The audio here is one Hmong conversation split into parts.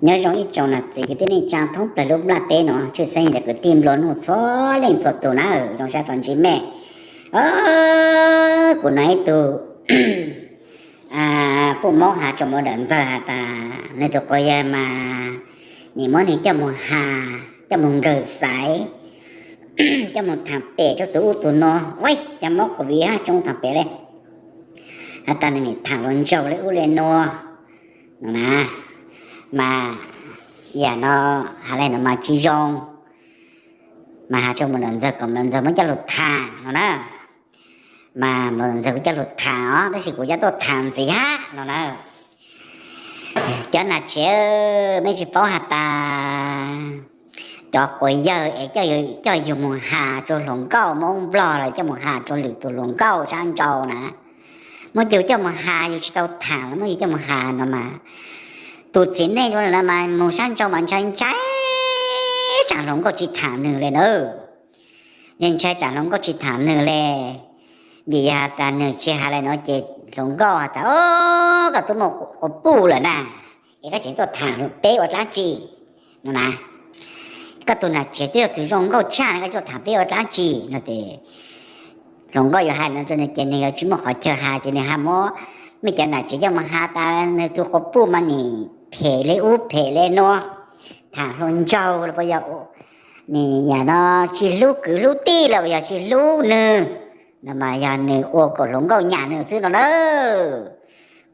Nyob zoo ib tsoom nam txiv kwv tij neej tsaa thoob plawg lub nplaj teb no, tshwj xeeb yog kwv tij nplua nuj txhua leej txhua tus na, zoo sab tau ntsib mej. Kuv no ib tug puj moob has rua mos dawm ntxawg has tas nwg tug quas yawg mas nim muab nwg coj moog has, coj moog nkawg xaiv, coj moog thaam pem rua tug ub tug no, ua cas mob covid hab tsoo thaam pem le, has tas nwg nim thaam luas ntsaug le ub le nuav no na. Mas yam no has le no mas tsi zoo, mas has rua mos dawm ntxawg kom mos dawm ntxawg muab coj lug thaam no na. Mas mos dawm ntxawg kuj coj lug thaam os, tab sis kuv coj tuaj thaam ntxiv hab no na. Cov nam tsev, mej tsi paub has tas cov quas yawg es coj yug moog has rua hluas nkauj Moob Nplog los coj moog has rua lwm tug hluas nkauj sab nrau na, muab yug coj moog has yug tsi tau thaam los muab yug coj moog has no mas, tug txiv neej zoo le no mas moog sab nrau mas ntshai ntshai tsaam hluas nkauj tsi thaam nwg le na. Yeej ntshai tsaam hluas nkauj tsi thaam nwg le, vim yog has tas nwg tsi has le no ces hluas nkauj has tas, o, koj tub muaj quas puj lawm na, es koj tseem tuaj thaam peb ua dlaab tsi no na. Koj tug nam tsev twb yog tug zoo nkauj tshaj ne, koj tuaj thaam peb ua dlaab tsi no ces hluas nkauj yuav has no rua nwg ces nwg yuav tsi muaj qhov chaw has ces nwg has muab mej cov nam tsev coj moog has tas nwg tug quas puj mas nim phem le ub phem le nuav, thaam hluas nraug los puas yog nim yam no tsi hlub kwv hlub tij los puas yog tsi hlub nwg no mas yog nwg ua kom hluas nkauj nyam nwg xwb no na.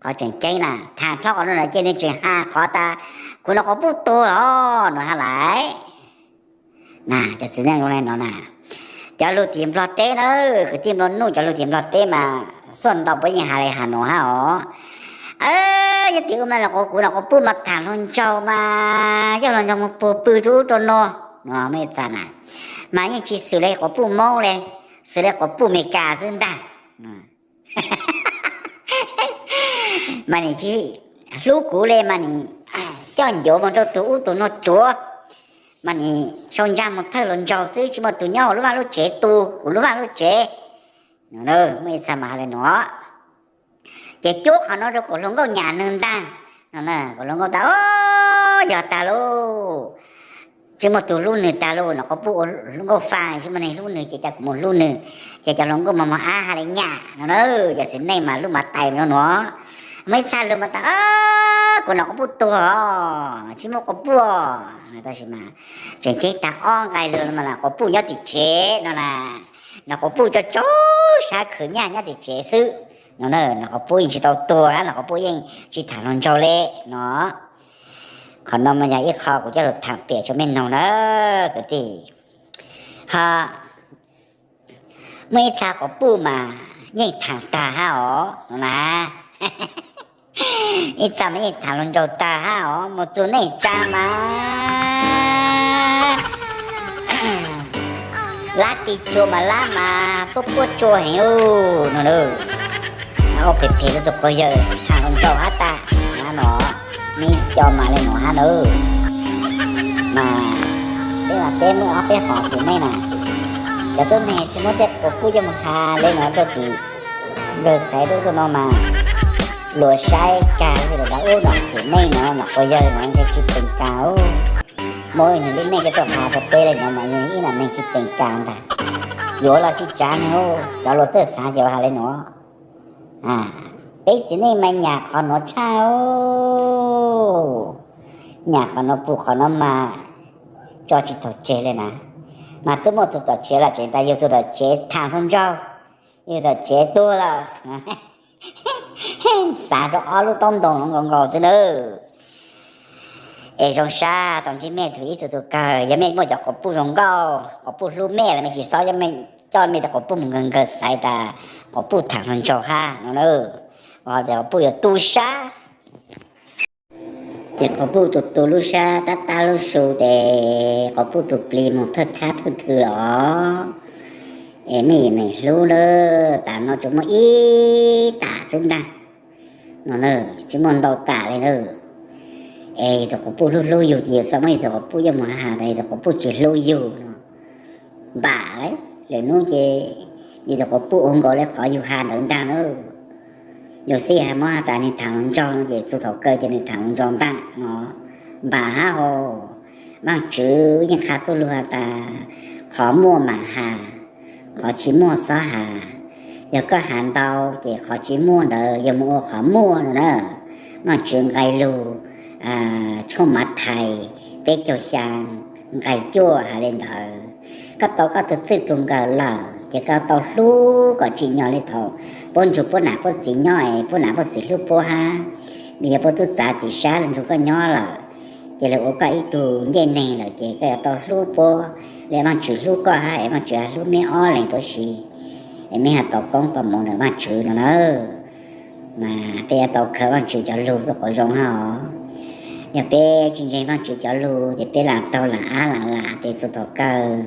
Qhov tseem ceeb na, thaam dlhau qhov no lawm ces nwg tseem has qhov tas kuv no quas puj tuag os no hab lawm. Na, cov txiv neej zoo le no na, cov lug tim Nplog teb na, kwv tij nplua nuj cov lug tim Nplog teb mas xuaj ntau puab yeej has le has no hab os. Yog tim ub mas kuv no quas puj mas thaam hluas nraug mas coj hluas nraug moog puag pw rua ub rua no no, mej txhaj na, mas yeej tsi xws le quas puj Moob le, xws le quas puj Amelikas xwb ntag. Mas nim tsi hlub kuv le mas nim coj ncuav moog rua tug ub tug nuav tsuav, mas nim sau nraag moog thawj hluas nraug xwb, tsi muaj tug nyob huv lub vaaj lub tsev tu kuv lub vaaj lub tsev. Muaj ib txha mas has le nuav, ces cuab qhov nuav rua kuas hluas nkauj nyam nwg ntaag no. Kuas hluas nkauj tas, o, yog taag lauj, tsi muaj tug hlub nwg taag lauj, no quas puj ua hluas nkauj faaj tsi muaj neeg hlub nwg ces ca kuv moog hlub nwg. Ces cov hluas nkauj mas moog ab has le nyam no na. Cov txiv neej mas lub mas tais no nuav. Muaj ib txha lug mas tas, kuv no quas puj tuag, tsi muaj quas puj. Tab sis mas tseem ceeb taag ob nqai lug mas quas puj nyob tim tsev no na. No quas puj tso tsau sab khwv nyaj nyob tim tsev xwb no. No quas puj yeej tsi tau tuag, no quas puj yeej tsi thaam hluas nraug le no. Qhov no mas yog ib qho kuv coj lug thaam piam rua mej noog na kwv tij. Ho muaj ib txha quas puj mas yeej thaam taag hab os no na. Ib txha mas yeej thaam hluas nraug taag hab os, moog txug neej tsaa mas lab ti tsua mas lab mas puab puab tsua heev no. Ua phem phem rua tug quas yawg thaam hluas nraug hab tas no, mej co mas le nuav hab na. Mas peb mas peb muaj ob peb qho tim neej na, cov tuab neeg tsi muab tej quas puj coj moog has le nuav rua tim nkawg xaiv rua tuaj no mas luas saib kag le tas ub no tim neej no, no quas yawg no ntshe tsi peem taag. Muaj nwg lub neej coj tuaj has rua peb le nuav mas yog ib nam neeg tsi peem taag ntag. Yuav los tsi tsav nwg, cov luas txawj xaav ces has le nuav. Peb txiv neej mas nyam qhov nuav tshaj, nyam qhov nuav pum qhov nuav mas tso tsi taug tseg le na. Mas tub muaj tug tom tsev los tseem tas yug tug tom tsev thaam hluas nraug, yug tom tsev tuag lawm, xaav rua ob lub taub ntoo nkaus nkaus xwb nawb. Es zoo sab tau ntsib mej tug ib txhia tug kawg, yog mej muaj cov quas puj zoo nkauj, quas puj hlub mej los mej tsis xob coj mej tug quas puj mus nkawg nkawg xaiv tas quas puj thaam hluas nraug hab no na. Ua tias quas puj yuav tu sab, ces quas puj tu tu lub sab tab tab lub su ces quas puj tus plig mus thawj thab thwj thw los. Es mej yim meem hlub na, tas no tsuas muaj ib tam xwb ntag no, tsis muaj ntau tam le na. Es yus tus quas puj hlub hlub yus ces yus xav muab yus tus quas puj coj mus has tas yus tus quas puj tsis hlub yus no, npam lawm. Lwm hnub ces yus tus quas puj ua nkaus le qhov yus has ntawd ntag na. Yus xij has muab has tas nwg thaam hluas nraug no ces txug thaum kawg ces nwg thaam hluas nraug ntag no. npam hab hos. Vaajtswv yeej qha txuj lug has tas, qhov muaj mam has, qhov tsis muaj xob has. Yog koj has ntau ces qhov tsis muaj ntawd yuav mus ua qhov muaj no na. Vaajtswv nqe lug tshooj Mathais peb caug xyaa nqe cuaj has le ntawd. Koj tau koj tug txwj tug nkawm lawm ces koj tau hlub kom tsim nyog le thaum puab ntsuag puab nam puab txiv nyob es puab nam puab txiv hlub puab hab. Vim yog puab tub txav txiv sab lug ntsuag koj nyob lawm, ces lawv ua koj ib tug ncej neeg lawm ces koj yuav tau hlub puab le Vaajtswv hlub koj hab es Vaajtswv hlub meb ob leeg tuab si, es meb has tau koob tau moov ntawm Vaajtswv no na. Mas peb yuav tau khaws Vaajtswv cov lug tuaj quav zoo hab os. Yog peb tsis ntseeg Vaajtswv cov lug ces peb lam taug lam ab lam lam tes txug thaum kawg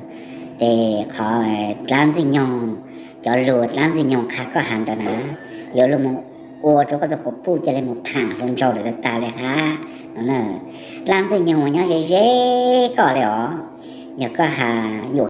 tes qhov dlaab ntxwg nyoog, cov lug dlaab ntxwg nyoog qha koj has ntawd na, yuav lug moog ua rua koj tug quas puj ca le moog thaam hluas nraug lawm tag tag le hab no. Dlaab ntxwg nyoog nyob ze ze koj le os. Yog koj has yuam